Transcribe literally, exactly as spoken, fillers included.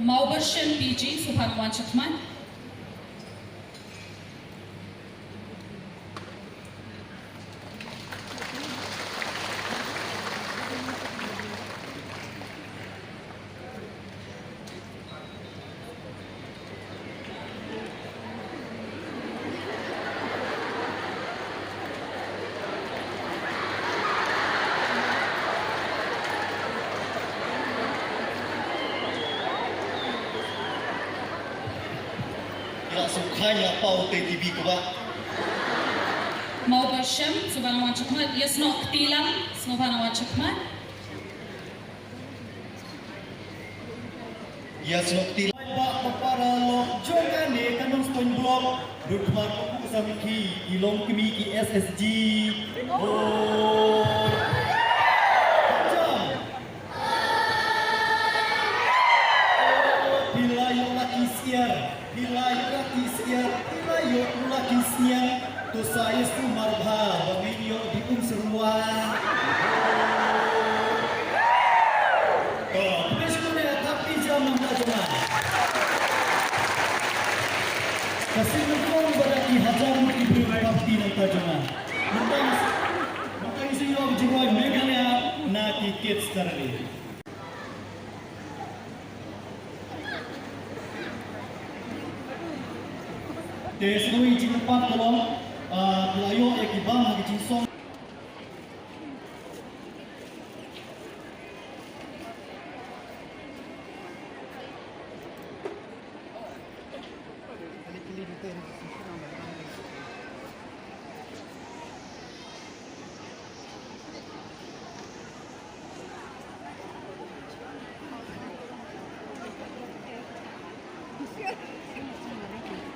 Mawbyrshim P G, sngewbha wan shakhmat. Ïa suk khai ïa pau te T V ko ba. Mawbyrshim, sngewbha wan shakhmat, ïa Snoh Ktilang, sngewbha wan shakhmat. Ïa Snoh Ktilang. Ba ba para lok jong kane ka Nongstoiñ Block. Duk khmat u sam ki, ki long kmie ki S S G. Oh. Jam. Phi la ïoh la ki syiar, phi la ïoh la ki syiar, phi la ïoh la ki syiar. To sa ïa sumar bha, ba ngin ïoh di um serwa. To, phi shu ne thap ki jam nangta jong nga. Ka sngewthuh ba da ki hajar ngut ki briew ki thap ki nangta jong nga. Mynta ngi, mynta ngi sa ïoh jingrwai Meghalaya na ki Kids Terrain. Te sa kawei jingkyrpad ka long, ah, phi la ïoh ïa ki bam ha ki jingsong.